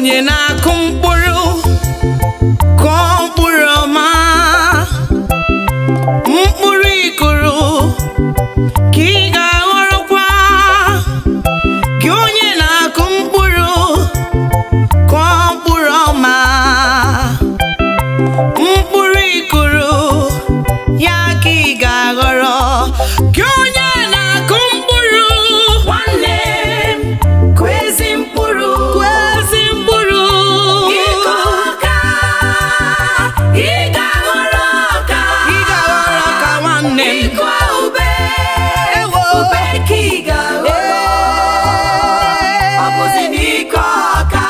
Onye na-akụ mkpụrụ kụọ mkpụrụ ọma, mkpụrụ ikuru ka ị ga-aghọrọkwa. Gị onye na-akụ mkpụrụ kụọ mkpụrụ ọma, mkpụrụ ikuru ya ka ị ga-aghọrọ. Gị onye na-akụ mkpụrụ, Nwanne m, kụọ ezi mkpụrụ. Kụọ ezi mkpụrụ. Ịkọ ọka, ị ga-aghọrọ ọka. Ị ga-aghọrọ ọka, nwanne m. Ịkọ ube, Ewo. ube ka ị ga-aghọrọ. Ọ bụzi na ịkọ ọka,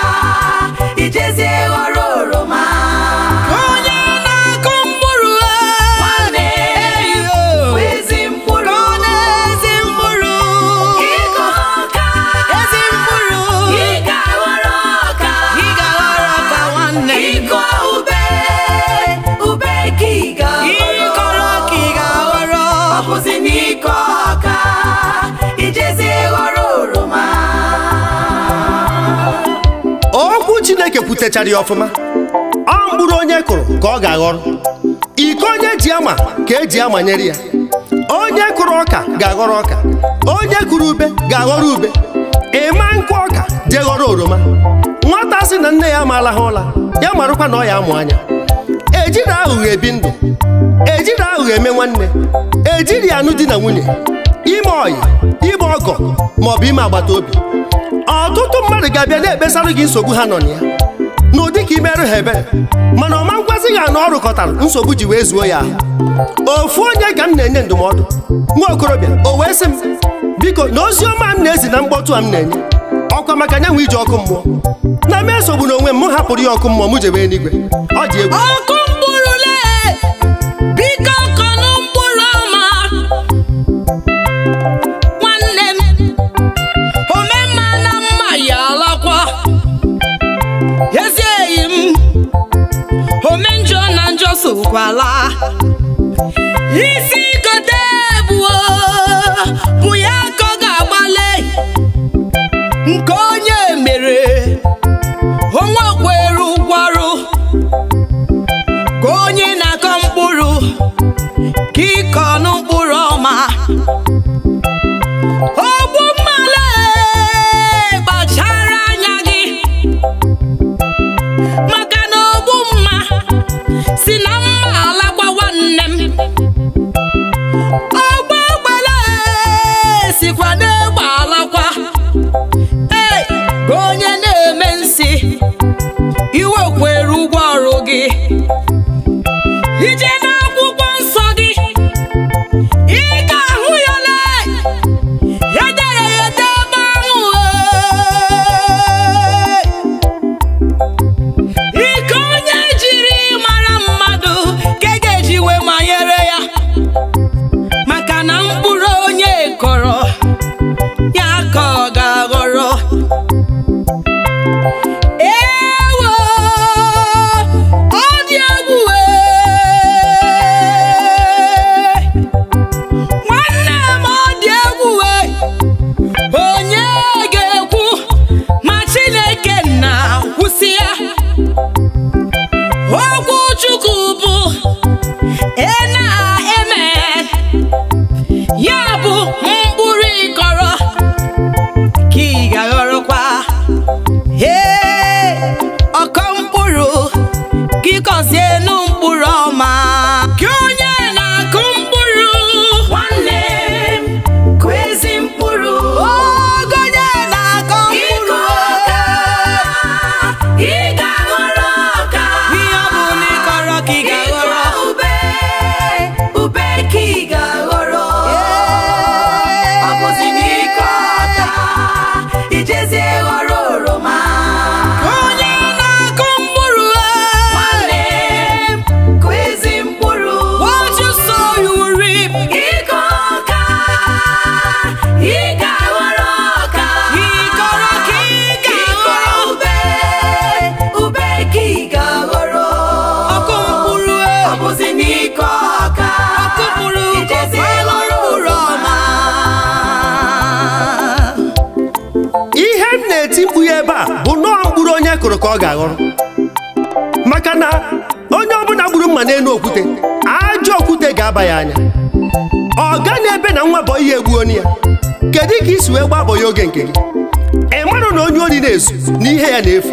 ijezie ghọrọ oroma. Onye na-akụ mkpụrụ, Nwanne m, kụọ ezi mkpụrụ. Kụọ n'ezi mkpụrụ. Ịkọ ọka, Ezi mkpụrụ. ị ga-aghọrọ ọka. Ị ga-aghọrọ ọka, nwanne m. Ịkọ ube, ube ka ị ga-aghọrọ. Ịkọrọ ka ị ga-aghọrọ. Ọ bụzi na ịkọ ọka, ijezie ghọrọ oroma. Okwu Chineke kwutechara ya ọfụma. Ọ mkpụrụ onye kụrụ ka ọ ga-aghọrọ. Iko onye ji ama ka eji amanyere ya. Onye kụrụ ọka ga-aghọrọ ọka, onye kụrụ ube ga-aghọrọ ube. Ịma nkụ ọka jee ghọrọ oroma. Nwata sị na nne ya amaala ha ụla, ya marụkwa na ọ ya amụ anya. Ejiri aghụghọ ebi ndụ, ejiri aghụghọ eme nwanne, ejiri anụ di na nwunye, ime ọyị, ime ọgọ maọbụ ime agbata obi. Ọtụtụ mmadụ ga-abịa na-ekpesara gị nsogbu ha nọ na ya n'ụdị ka imerụ ha ebere, mana ọma ngwazi ga na ọ rụkọtara nsogbu ji wee zuo ya ahụ. Ofu onye ka m na-enye ndụmọdụ, nwa okorobịa, o wee sị m, biko, na ozi ọma m na-ezi na mkpọtụ a m na-enye ọkwa maka nyanwa ije ọkụ mmụọ na m esogbu na onwe m. M hapụrụ ya ọkụ mmụọ, m jebe eluigwe. Ọ dị egwu. Ọkụ mkpụrụ lee, biko kọnụ mkpụrụ ọma, nwanne m. Omemma na mma ya alakwa ezi enyi m, ome njọ na njọ sokwala. Isi kote ebuo bụ ya ka ọ ga-agbalị. Nke onye mere onwe kwere ụgwarụ. Ka onye na-akọ mkpụrụ ka ịkọ n'mkpụrụ ọma. Ogbu mmale, kpachara anya gị, maka na ogbu mma si na mma alakwa, nwanne m. Ogbu egbele sikwa n'egbe alakwa. Ee, ka onye na-eme nsị, iwe kwere ụgwọ ọrụ gị. Ije n'akwụkwọ nsọ gị, ị ga-ahụ ya lee, edere ya ede ebe ahụ ee. Ike onye jiri mara mmadụ ka ị ga-eji wee manyere ya, maka na mkpụrụ onye kọrọ ya ka ọ ga-aghọrọ. Ewo, ọ dị egwu ee. Nwanne m, ọ dị egwu ee. Onye ga-ekwu ma Chineke na kwụsị ya? Okwu Chukwu bụ e na-eme ya bụ mkpụrụ ịkọrọ ka ị ga-aghọrọkwa. Ee, ọkọ mkpụrụ ka ịkọzienu mkpụrụ ọma. Gị onye na-akụ mkpụrụ, Nwanne m, kụọ ezi mkpụrụ. Oge onye na-akọ Ịkọ mkpụrụ, ọka, ị ga-aghọrọ ọka. Ihe ọ bụla ịkọrọ ka ị Ịkọ ga-aghọrọ. ube, ube ka ị ga-aghọrọ. Ọ bụzi na ịkọ ọka, ijezie ghọrọ oroma. Onye na-akụ mkpụrụ, Nwanne m, kụọ ezi mkpụrụ. What you sow you will reap. Ịkọ ọka, ị ga-aghọrọ ọka. Ịkọrọ ka ị Ịkọ ga-aghọrọ. ube, ube ka ị ga-aghọrọ. Ọkụ mkpụrụ. kụrụ ka ọ ga-aghọrọ. Maka na onye ọbụla gburu mma n'elu okwute, ajọ okwute ga-aba ya anya. Ọ ga na-ebe na nwa bọyị ya egbuo ya. Kedu ka isi wee gbaa bọyị oge nke gị? Ị marụ na onye ori na-ezu na ihe ya na-efu.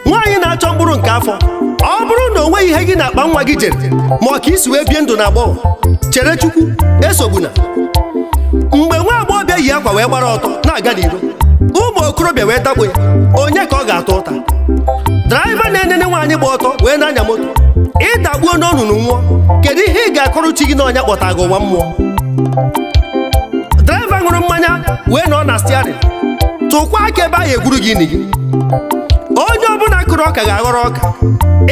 Nwaanyị na-achọ mkpụrụ nke afọ, ọ bụrụ na o nweghị ihe gị na-akpa nwa gị jere ma ọ ka isi wee bie ndụ na agbọghọ, chere Chukwu, esogbuna. Mgbe nwa agbọghọbịa yi akwa wee gbara ọtọ na-aga n'iro, ụmụ okorobịa wee dakpo ya, onye ka ọ ga-atọ ụta? Draịva na-enene nwaanyị gba ọtọ wee na-anya moto, ịdagbuo n'ọnụnụ nwụọ, kedu ihe ị ga-akọrọ chi gị na ọnya kpọta gị ụwa mmụọ? Draịva ṅụrụ mmanya wee nọ na stiarịn, tụkwa aka ebe ahụ egburu gị gị. Onye ọbụla kụrụ ọka ga-aghọrọ ọka,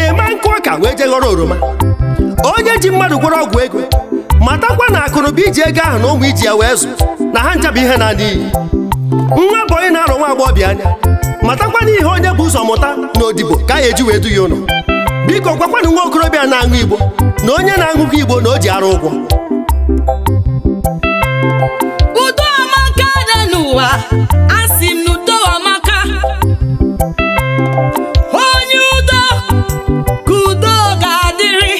ịma nkụ ọka wee jee ghọrọ oroma. Onye ji mmadụ gwọrọ ọgwụ ego, matakwa na akụnụba iji ego ahụ na ụmụ iji ya wee zụ na ha ncha bụ ihe na-adị iyi. Nwa bọyị na-arọ nwa agbọghọbịa anya, matakwa na ihe onye bụ ụzọ mụta na odibo ka a eji wee du ya ụlọ. Biko gwakwanụ nwa okorobịa na-aṅụ igbo na onye na-aṅụkwa igbo na o ji arụ ụgwọ. Udo amaka dị n'ụwa, asị m n'udo amaka. Onye udo ka udo ga-adịrị.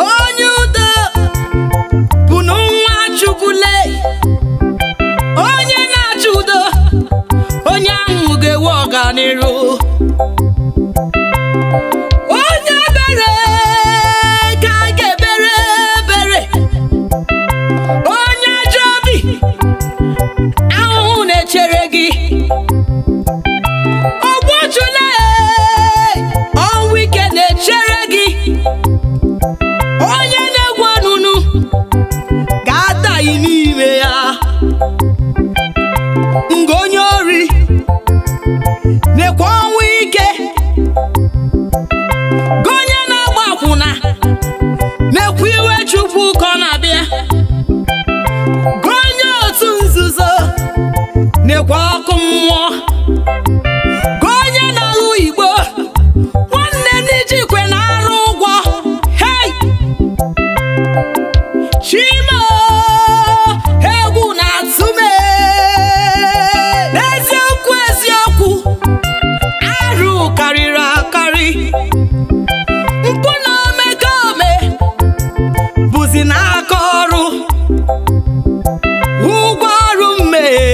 Onye udo bụ nwa Chukwu lee. Onye na-achọ udo, onye ahụ ga-enwe ọganiru. Onye ebere ka a ga-ebere ebere. Onye ajọ obi, ahụhụ na-echere gị. Ogbuchule, ọnwụ ike na-echere gị. Onye na-egwu onunu ga-adaghị n'ime ya. Nga onye ori na-ekwe ọnwụ ike. Gị onye na-agba akwụna na-ekwe iwe Chukwu ka ọ na-abịa. Gị onye otu nzuzo na-ekwe ọkụ mmụọ. Gị onye na-aṅụ igbo, nwanne n'ijikwe na-arụ ụgwọ. Hey! Chimo, egwu na-atụ m. Eziokwu eziokwu, arụ karịrị akarị. Mpụ na omekome bụzi n'aka ọrụ. Ụgwọ ọrụ mmehie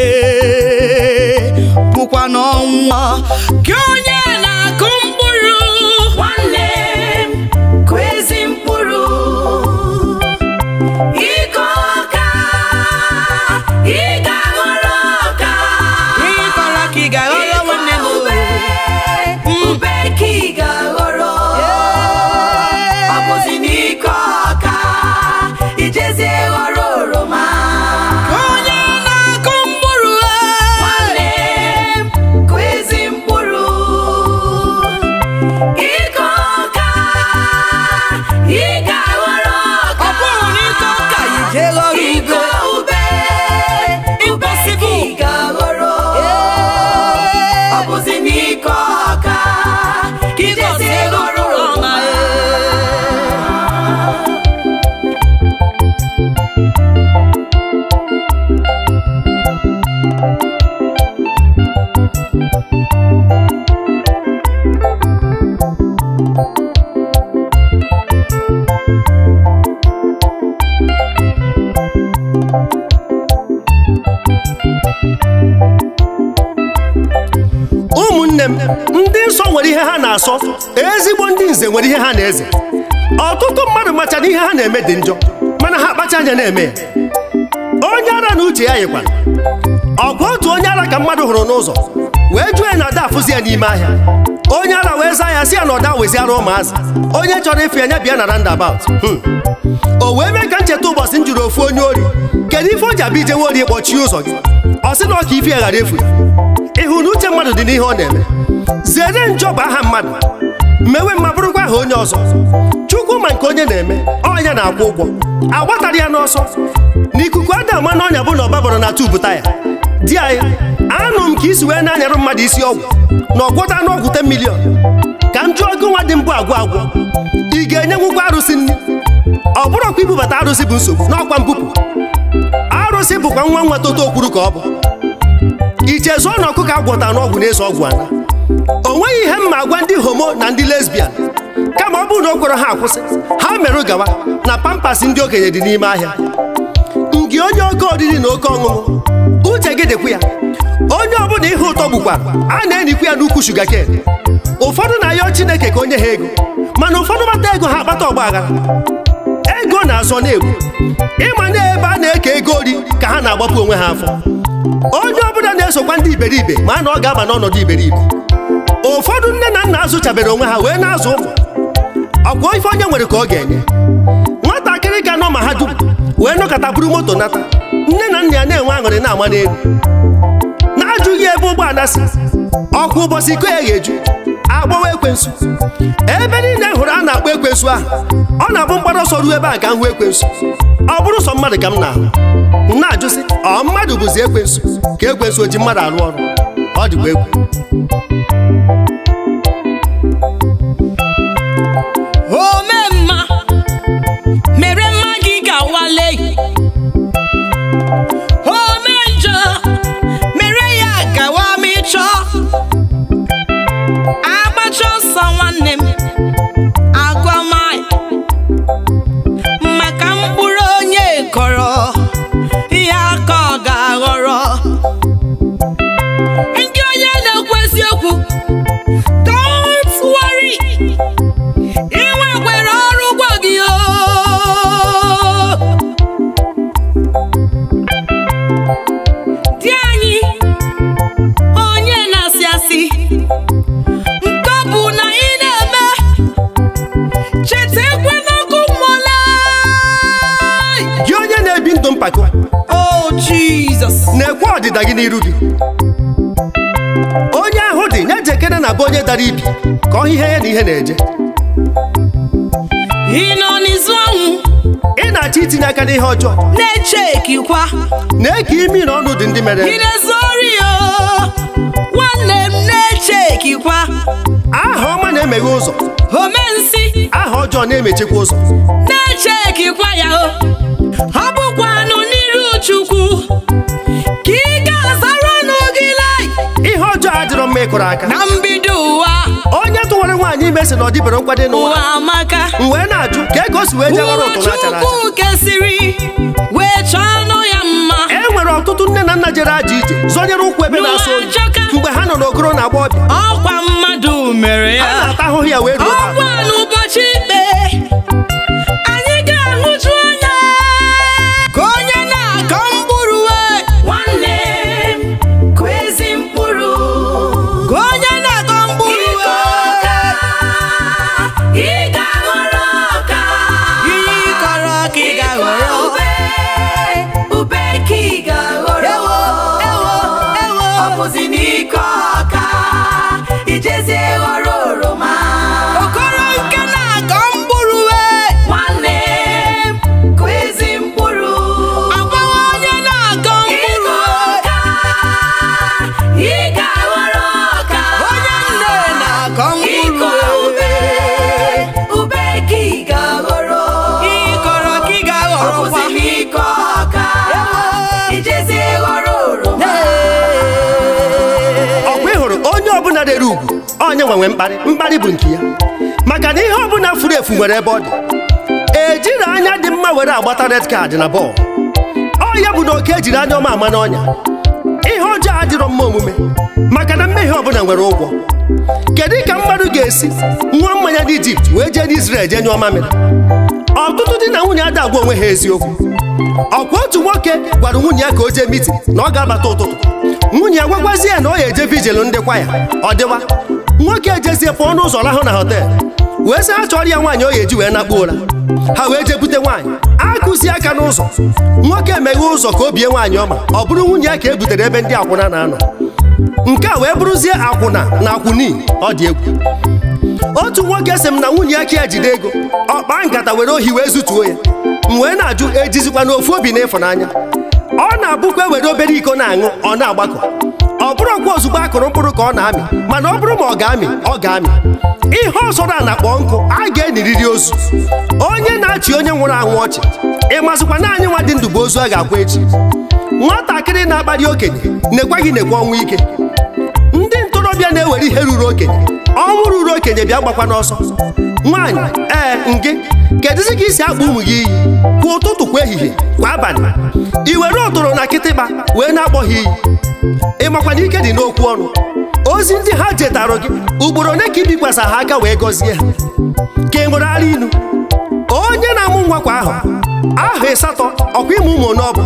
bụkwa n'ọnwa. Gị onye na-akụ mkpụrụ, Nwanne m, kụọ ezi mkpụrụ. Ịkọ ọka, ị ga-aghọrọ ọka. Ịkọrọ ka ị ga-aghọrọ nwanne m. Ube, ube ka ị ga-aghọrọ. Ọ bụzi n'ịkọ ọka, ijezie ghọrọ oroma. Onye na-akụ mkpụrụ, Nwanne m, kụọ ezi mkpụrụ. Ịkọ ọka, ị ga-aghọrọ ọka. Ọ bụrụ na ịkọ ọka, ije ghọrọ ube. Ịkọ ube, ube ka ị ga-aghọrọ. Ọ bụzi n'ịkọ ọka, ijezie ghọrọ oroma. Ụmụnne m, ndị nsọ nwere ihe ha na-asọ, ezigbo ndị nze nwere ihe ha na-eze. Ọtụtụ mmadụ macha na ihe ha na-eme dị njọ, mana ha kpacha anya na-eme ya. Onye ara na uche ya yikwara. Ọkwa otu onye ara ka mmadụ hụrụ n'ụzọ wee jụọ ya na ada afụzi ya n'ime ahịa. Onye ara wee zaa ya sị ya na ọda weziara ụmụazị. Onye chọrọ ịfụ ya nya bịa na roundabout. O wee mee ka m cheta ụbọchị m jụrụ ofu onye ori, kedu ife o ji abịa ijewe ori kpọchie ụzọ gị? Ọ sị na ọ ka ife ya ghara efu ya. Ị hụrụ na uche mmadụ dị n'ihe ọ na-eme. Zere njọ bụ aha mmadụ, mewe mma bụrụkwa aha onye ọzọ. Chukwu ma nke onye na-eme, ọ ya na-akwụ ụgwọ. Agbatara ya n'ọsọ. N'ikuku ada ama n'ọnya bụ na ọba bọrọ na tubu taya. Di anyị, anụ m ka isi wee na-anyarụ mmadụ isi ọgwụ na ọgwọta n'ọgwụ 10 million. Ka m jụọ gị nwa dị mbụ agwụ agwụ, ị ga-enyenwukwa arụsị nri? Ọ bụrụkwa ibubata arụsị bụ nsogbu n'ọkwa mbupụ. Arụsị bụkwa nwa nwa toto kwuru ka ọ bụ. Ichezụọ na ọkụkọ agwọta n'ọgwụ na-eso ọgwụ ana. O nweghị ihe mma agwa ndị homo na ndị lesbian, kama ọ bụrụ na o kwere ha akwụsị, ha merụ gawa na pampas ndị okenye dị n'ime ahịa. Ngị onye oke oriri na oke ọṅụṅụ, uche gị dịkwa ya. Onye ọbụla ihe ụtọ gbukwara, a na-enikwa ya n'ukwu sugarcane. Ụfọdụ na-ayọ Chineke ka onye ha ego, mana ụfọdụ gbata ego ha akpata ọgba aghara. Ego na-azọ na-egbu. Ịma na ebe a na-eke ego ori ka ha na-agbapụ onwe ha afọ. Onye ọbụla na-esokwa ndị iberibe ma na ọ ga-aba n'ọnọdụ iberibe. Ụfọdụ nne na nna azụchabere onwe ha wee na-azụ ụmụ. Ọkwa ife onye nwere ka ọ ga-enye. Nwatakịrị ka nọ mahadum wee nọkọta buru moto nata, nne na nna ya na-enwe aṅụrị na-ama n'elu, na-ajụghị ebe ụgbọala si. Ọkwa ụbọchị iko ya ga-eju agbawa ekwensu. Ebe niile hụrụ a na-akpọ ekwensu ahụ, ọ na-abụ mgbada ọsọ ruo ebe a ka m hụ ekwensu. Ọ bụrụ sọ mmadụ ka m na-ahụ, m na-ajụsị, ọ mmadụ bụzi ekwensu ka ekwensu o ji mmadụ arụ ọrụ? Ọ dịkwa egwu. Omemma mere mma gị ga-awale, ome njọ mere ya gawa ma ịchọ. Agbacha ọsọ nwanne m agwa mai, maka mkpụrụ onye kọrọ ya ka ọ ga-aghọrọ. Ndị onye na-ekwu eziokwu, don't worry, ị nwekwara ọrụ ụgwọ gị o. Di anyị onye na-asị asị, nke ọ bụ na ị na-eme, cheta ekwe n'ọkụ mmụọ. Gị onye na-ebi ndụ mpako, Oh Jesus, na-ekwe ọdịda gị n'iru gị. Onye ahụ dị na-ejekere na bụ onye dara ibi ka ọ ihe ya na ihe na-eje. Ị nọ n'izu ọnwụ, ị na-achọ itinye aka n'ihe ọjọọ, na-echekikwa na-eke imi na ọnụ dị ndị mere. Ị na-ezu ori o nwanne m, na-echekikwa. Aha ọma na-emeghe ụzọ, omensi aha ọjọọ na-emechikwa ụzọ. Na-echekikwa ya o, ọ bụkwanụ n'iru Chukwu ka ị ga-azara ọnụ gị lai. Ihe ọjọọ adịrọ mma ịkụrụ aka na mbido ụwa. Onye tụwara nwaanyị ime sị na ọ dịbere nkwado n'ụwa. Ụwa amaka. M wee na-ajụ ka ego si wee jewara Ụwa ụtụ na achara acha. Chukwu kesịrị wee chọọ ọnụ ya mma. E nwere ọtụtụ nne na nna jere ajọ ije zọnyere ụkwụ ebe na-asọ oyi mgbe ha nọ n'okoro na agbọghọbịa. Ọkwa mmadụ mere ya, ha na-ata ahụhụ ya wee ruo taa. Ọkwa n'ụbọchị ikpe anyị ga-ahụju anya ka onye na-akọ mkpụrụ wee nwanne m kụ ezi mkpụrụ, ka onye na-akọ mkpụrụ ịkọ ọka ị ga-aghọrọ ọka, ihe ị kọrọ ka ị ga-aghọrọ, ube ube ka ị ga-aghọrọ. Ewo, ewo, ewo. Ọ bụzi n'ịkọ ọka ijezie ghọrọ oroma. Okoro nke na-akọ mkpụrụ wee nwanne m kụ ezi mkpụrụ, agbawa onye na-akọ mkpụrụ ịkọ ọka ị ga-aghọrọ ọka, onye nne na-akọ ịkọ mkpụrụ ube ube ka ị ga-aghọrọ. Ị kọrọ ka ị Ọ ga-aghọrọkwa. bụzi n'ịkọ ọka ijezie ghọrọ oroma. Ọkwa ị hụrụ onye ọbụla rere ugwu, onye nwenwe mkparị, mkparị bụ nke ya. Maka na ihe ọbụla furu efu nwere ebe ọ dị. Ejiri anya dị mma were agbata red card na bọọlụ. Ọ ya bụ na oke ejiri anya ọma ama n'ọnya. Ihe ọjọọ adịrọ mma omume, maka na mmehie ọbụla nwere ụgwọ. Kedu ka mmadụ ga-esi ṅụọ mmanya n'Ijipt wee jee n'Izrel jee nyụọ mamịrị? Ọtụtụ di na nwunye ada agwa onwe ha eziokwu. Ọkwa otu nwoke gwara nwunye ya ka o jee mitin na ọ ga-abata ụtụtụ. Nwunye ya gwagwazie ya na ọ ya eje vigil ndị kwaya. Ọ dịwa nwoke ejezie pụọ n'ụzọ rahụ na họteelụ wee sị ha chọrọ ya nwaanyị ọ ya eji wee nakpuo ụra. Ha wee jee bute nwaanyị, akụzi aka n'ụzọ. Nwoke emeghe ụzọ ka o bie nwaanyị ọma, ọ bụrụ nwunye ya ka e butere ebe ndị akwụna na-anọ. Nke a wee bụrụzie akwụna na akwụni. Ọ dị egwu. Otu nwoke sị m na nwunye ya ka ya jide ego, ọ kpaa nkata were ohi wee zutuo ya. M wee na-ajụ ejizikwa n'ofu obi na ịfụnanya. Ọ na-abụkwa ewere obere iko na-aṅụ ọ na-agbakọ. Ọ bụrụkwa ozugbo a kụrụ mkpụrụ ka ọ na-amị, mana ọ bụrụ ma ọ ga-amị ọ ga-amị. Ihe ọsọrọ a na-akpọ nkụ a ga-eniriri ozu. Onye na-achị onye nwụrụ anwụ ọchị, ị masịkwa na anyị nwa dị ndụ bụ ozu a ga-akwa echi. Nwatakịrị na-akparị okenye na-ekweghị na-ekwe ọnwụ ike. Ndị ntorobịa na-ewere ihe ruru okenye, ọnwụ ruru okenye bịa gbakwa n'ọsọ. Nwaanyị, ee ngị, kedụzi ka isi akpa ụmụ gị iyi kwa ụtụtụ, kwa ehihie, kwa abalị? I were ụtụrụ na kịtịkpa wee na-akpọ ha iyi. Ị makwa na ike dị n'okwu ọnụ. Ozi ndị ha jetarụ gị ugboro ole ka ibikwasa ha aka wee gọzie ha? Ka ị nwere ara inu? Onye na-amụ nwa kwa ahụ ahụ 8, ọkwa ịmụ ụmụ n'ọbụ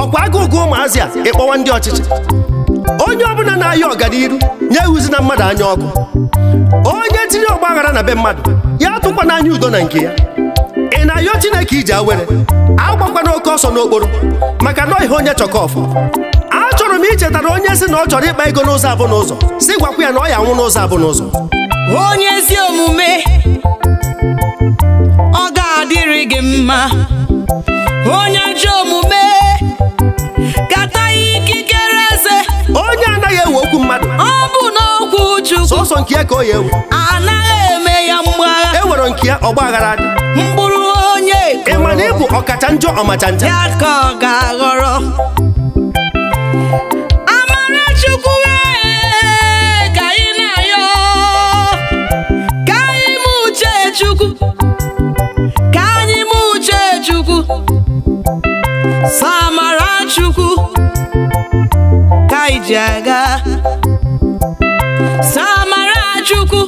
ọkwa agụụgụ ụmụazị a ịkpọwa ndị ọchịchị. Onye ọbụla na-ayọ ọganiru nye ewuzi na mmadụ anya ọkụ. Onye tinye ọgba aghara na be mmadụ ya atụkwa n'anya udo na nke ya. Ị na-ayọ Chineke iji awere agbakwana oke ọsọ n'okporo, maka na ihe onye chọkọfụ. Achọrọ m ichetara onye si na ọ chọrọ ịkpa ego n'ụzọ abụ n'ụzọ, si gwakwa ya na ọ ya nwụ n'ụzọ abụ n'ụzọ. Onye ezi omume, ọ ga-adịrị gị mma. Onye ajọ omume, gata ikikere eze. Onye anaghị ewe okwu mmadụ, ọ bụ n'okwu Chukwu, sọsọ nke ya ka ọ ya ewe. Anaghị eme ya mgbagha, e were nke ya ọgba aghara dị. Mkpụrụ onye ị ma na ị bụ ọkacha njọ ọmacha nja ya ka ọ ga-aghọrọ. Amara Chukwu ka ị na-ayọ, ka anyị mụ uche Chukwu, ka anyị mụ uche Chukwu. Samara Chukwu ka ị ji aga. Samara Chukwu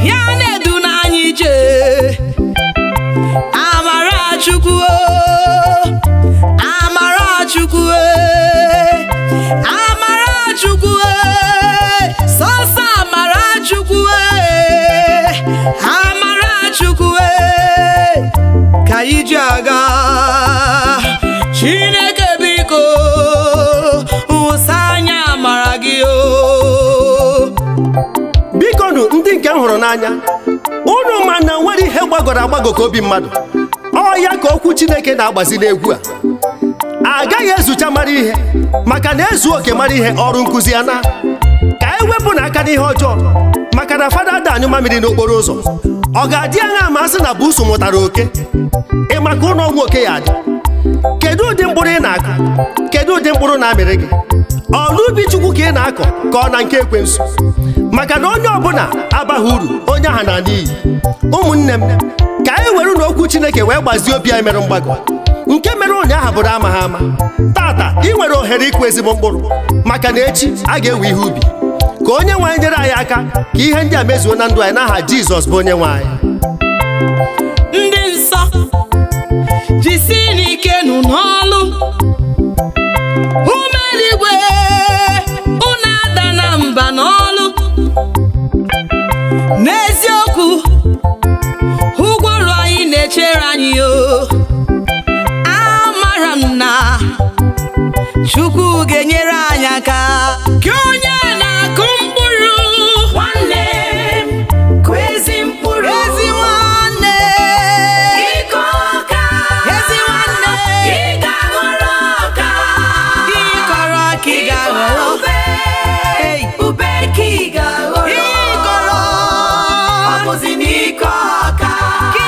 ya na-edu n'anyị jee. Amara Chukwu, Amara Chukwu, Amara Chukwu, sọsọ Amara Chukwu, Amara Chukwu ka ị ji aga. Chineke biko wụsa anya amara gị o. Bikonu ndị nke m hụrụ n'anya, unu ma na nwere ihe gbagọrọ agbagọ ka obi mmadụ. Ọ ya ka okwu Chineke na-agbazi n'egwu a. Agaghị ezucha mara ihe, maka na ezu oke mara ihe ọrụ nkụzi ya na ka e wepụ n'aka n'ihe ọjọọ, maka na fada ada anyụ mamịrị n'okporo ụzọ. Ọ ga-adị anya ma asị na busu mụtara oke? Ị maka ụlọ ọgwụ oke ya adị? Kedu ụdị mkpụrụ ị na-akụ? Kedu ụdị mkpụrụ na-amịrị gị? Ọ n'ubi Chukwu ka ị na-akọ ka ọ na nke ekwensu? Maka na onye ọbụla abaghị uru, onye ahụ na n'iyi. Ụmụnne m, ka anyị were n'okwu Chineke wee gbazie obi anyị mere mgbagọ. Nke mere ụnyaahụ bụrụ ama ha ama. Tata ị nwere ohere ịkụ ezigbo mkpụrụ, maka na echi a ga-ewe ihe ubi. Ka onye nwe anyị nyere anyị aka ka ihe ndị a mezuo na ndụ anyị n'aha Jizọs bụ onye nwe anyị. Ndị nsọ, jisi n'ike nụ n'ọlụ. Ume eluigwe, unu ada na mba n'ọlụ. N'eziokwu, ụgwọ ọrụ anyị na-echere anyị o. Amara m na Chukwu ga-enyere anyị aka. Gị onye na-akụ mkpụrụ, nwanne m, kụ ezi mkpụrụ. Ezi nwanne, ịkọ ọka, ezi nwanne, ị ga-aghọrọ ọka. Ịkọrọ ka ị ga-aghọrọ. Ube, ube ka ị ga-aghọrọ. Ịkọrọ ọ bụzi n'ịkọ ọka. Ka